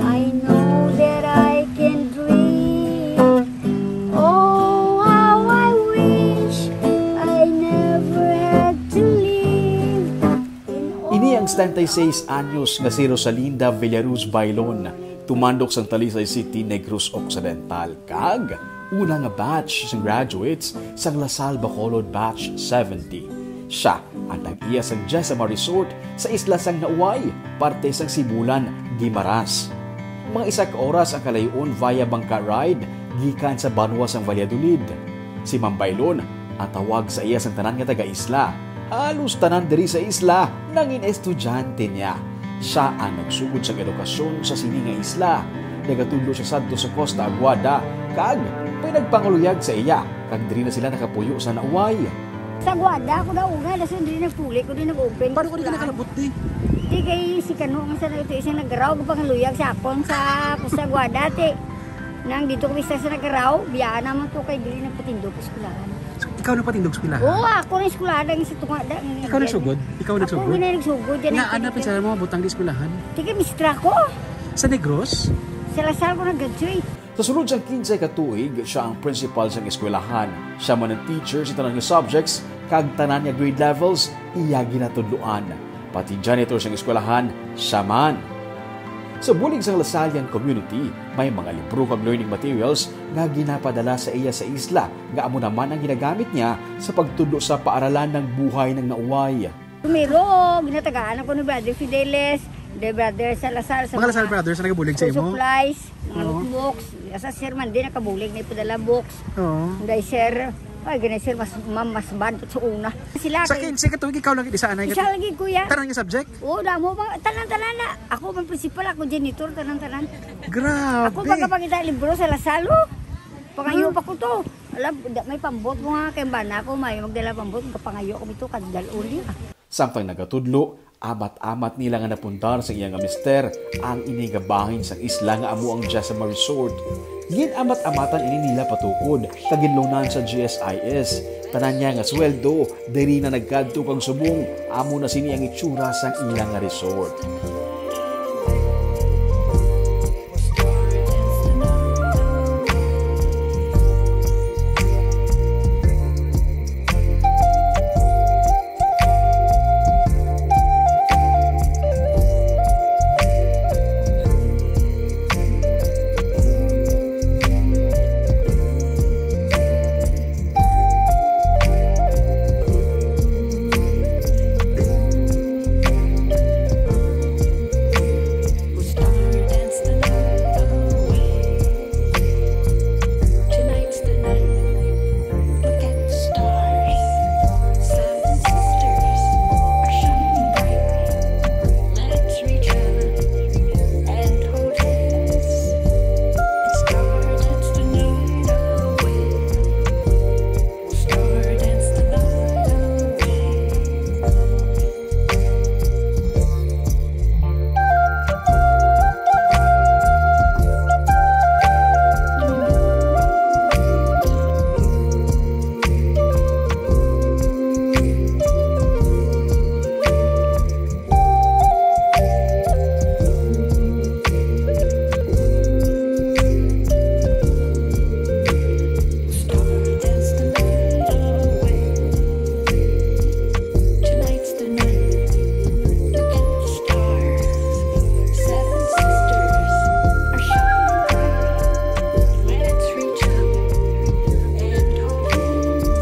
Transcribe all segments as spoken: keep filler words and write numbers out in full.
I know that I can dream. Oh, how I wish I never had to live in Ini ang setenta y seis anyos nga si Rosalinda Villaruz Bailon, tumandok sang Talisay City, Negros Occidental, kag una nga batch sang graduates sang La Salle Bacolod Batch seventy. Sia ang nag-iya sang Jessama Resort sa isla sang Nauay, parte sang Sibulan, Guimaras. Mga isa ka oras ang kalayo-on via bangka ride gikan sa banwa sang Valladolid. Si Ma'am Bailon ang tawag sa iya sang tanan nga taga-isla. Halos tanan diri sa isla nangin estudyante niya. Sia ang nagsugod sang edukasyon sa sini nga isla. Nagatudlo sia sadto sa Costa Aguada, kag may nagpangaluyag sa iya, kag diri na sila nakapuyo sa Nauay. Sa Aguada ako daw una, dason diri nagpuli ko, diri nag-open Paano ko di ka eskwelahan. Nakalabot, di? Di kay si Kano nga sa ito, isang naggaraw, pangaluyag sa akon sa, sa Aguada, ti. Nang dito ko isa sa naggaraw, biyaan naman to kay diri nagpatindog sa eskwelahan. So, ikaw nagpatindog sa eskwelahan? Oo, ako na eskwelahan, ang sa tunga, da, ang Ikaw nagsugod? Ikaw Ako nagsugod? Gina nagsugod, yan Nga, ang ano, pinsan mo, butang di eskwelahan? Di kay mistra ko. Sa Negros? Sa La Salle ko nag-graduate. Sa sulod sang kinse ka tuig, sia ang principal sang eskwelahan. Sia man ang teacher sa tanan nga subjects, kag tanan nga grade levels iya ginatudloan. Pati janitor sang eskwelahan, sia man. Sa bulig sang Lasallian community, may mga libro kag learning materials nga ginapadala sa iya sa isla, nga amo naman ang ginagamit niya sa pagtudlo sa paaralan ng buhay ng Nauay. Primero, ginatagaan ako ni Brother Fidelis, the Brother Salazar, sa Mga Lasal mga Brothers na nagabulig sa school imo? Supplies, mga Oo. Loot books. Sa Sir Mandy, nakabulig na ipadala books. Oo. Dahil sir, ay, ganun sir, mas, ma-, mas bad sa una. Sila Sa kay kinse ka tuig, ikaw lang isa anay Isa ka lagi, kuya. Tanan nga subject? Oo, damo, mga, tanan-tanan na. Ako, man principal, ako janitor, tanan-tanan. Grabe. Ako, pagkapangita libro sa Lasal, oh. Pangayo Huh? pa ko to. Alam, da-, may pambot mo nga, kay bana ko, may magdala pambot, kapangayo ko ito, kadal uli, ah. Samtang nagatudlo, amat-amat nila nga napundar sa iya nga mister ang ini nga bahin sang isla nga amo ang Jessama Resort. Gin-amat-amatan ini nila patukod kag ginlungnan sa G S I S. Tanan niya nga sweldo, diri na nagkadto kag subong, amo na sini ang itsura sang ila nga resort. Tonight's the night. Look at the stars. Seven sisters are shining bright. Let's reach heaven and hold hands. Star dance the night away. Star dance the night away. Tonight's the night. Look at the stars. Seven sisters are shining bright. Let's reach up and hold hands.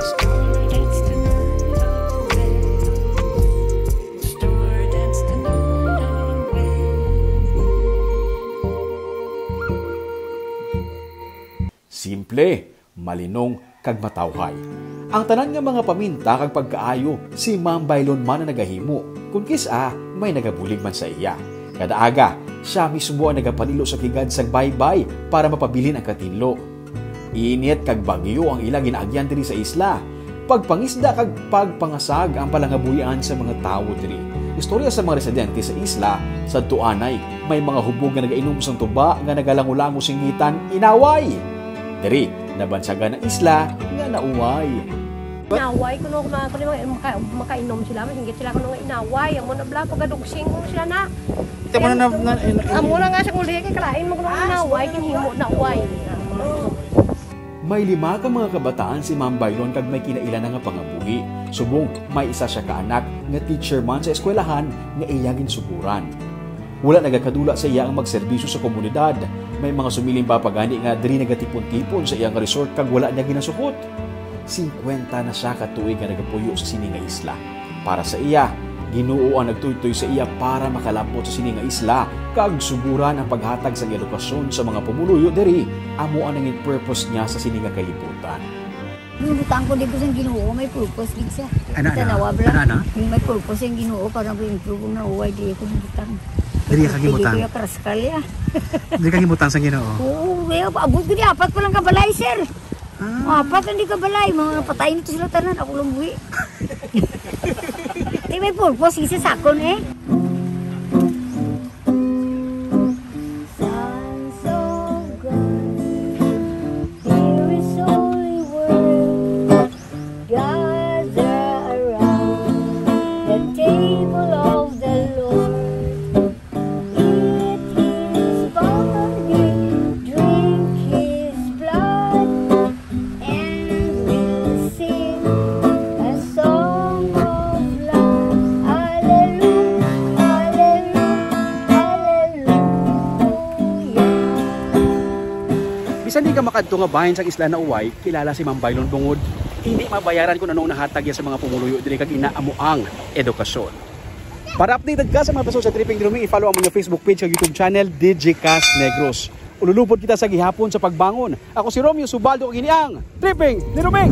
Star dance the night away. Star dance the night away. Simple, malinong, kag matawhay. Ang tanan nga mga paminta kag pagkaayo, si Ma'am Bailon man ang nagahimo, kun kis-a may nagabulig man sa iya. Kada aga, sia mismo ang nagapanilo sa kigad sang baybay para mapabilin ang katinlo. Init kag bagyo ang ila ginaagyan diri sa isla. Pagpangisda kag pagpangasag ang palangabuhian sa mga tawo diri. Istorya sa mga residente sa isla, sadto anay, may mga hubog nga nagainom sang tuba nga nagalangulango sing ngitan, Inaway! Diri, nabansagan ang isla nga Nauway. Inaway, kuno ma-, kuno ma-, maka-, makainom sila, masinggit sila kuno nga inaway. Amo na bala, pagadugsing kuno sila na. Amo na, na, na, Amo na nga siya, kung di kay kalain mo, kung naway, kinhimo na way. May lima ka mga kabataan si Ma'am Baylon kag may kinailan na nga pangabuhi. Subong may isa siya ka anak nga teacher man sa eskwelahan nga iya ginsuguran. Wala nagakadula sa iya ang magserbisyo sa komunidad. May mga sumiling pa pagani nga diri nagatipon-tipon sa iyang resort kag wala niya ginasukot. Singkwenta na siya ka tuig nga nagapuyo sa sini nga isla. Para sa iya, Ginoo ang nagtuytoy sa iya para makalapot sa sini nga isla kag suguran ang paghatag sang edukasyon sa mga pumuluyo diri. Amo ang nangin purpose niya sa sini nga kalibutan. Yung butang ko dito sa Ginoo, may purpose gid siya. Ano, ano? Tanawa, bla. Ano, ano? Yung may purpose yung Ginoo para mag-improve ang nauway, di ako butang. Diri ka gimutang? Diri ka karaskal, ya. Diri ka gimutang sa Ginoo? Oo, kaya abot ko ni apat pa lang kabalay, sir. Ah. Apat lang di kabalay, mga patay nito sila tanan, ako lang buhi. Di may purpose, isa sakon eh. Sons of God, here is holy word. Gather around the table of the Lord. Eat his body, drink his blood, and we'll sing a song of love. Alleluia, alleluia, alleluia. Bisan di ka makadto nga bahin sang isla na uway, kilala si Ma'am Baylon bungod hindi mabayaran kung anong nahatag niya sa mga pumuluyo diri, kag ina amo ang edukasyon. Para updated ka sa mga pasok sa Tripping ni Ruming, i-follow ang mga Facebook page ug YouTube channel, Digicast Negros. Ululupod kita sa gihapon sa pagbangon. Ako si Romeo Subaldo, ug ini ang Tripping ni Ruming.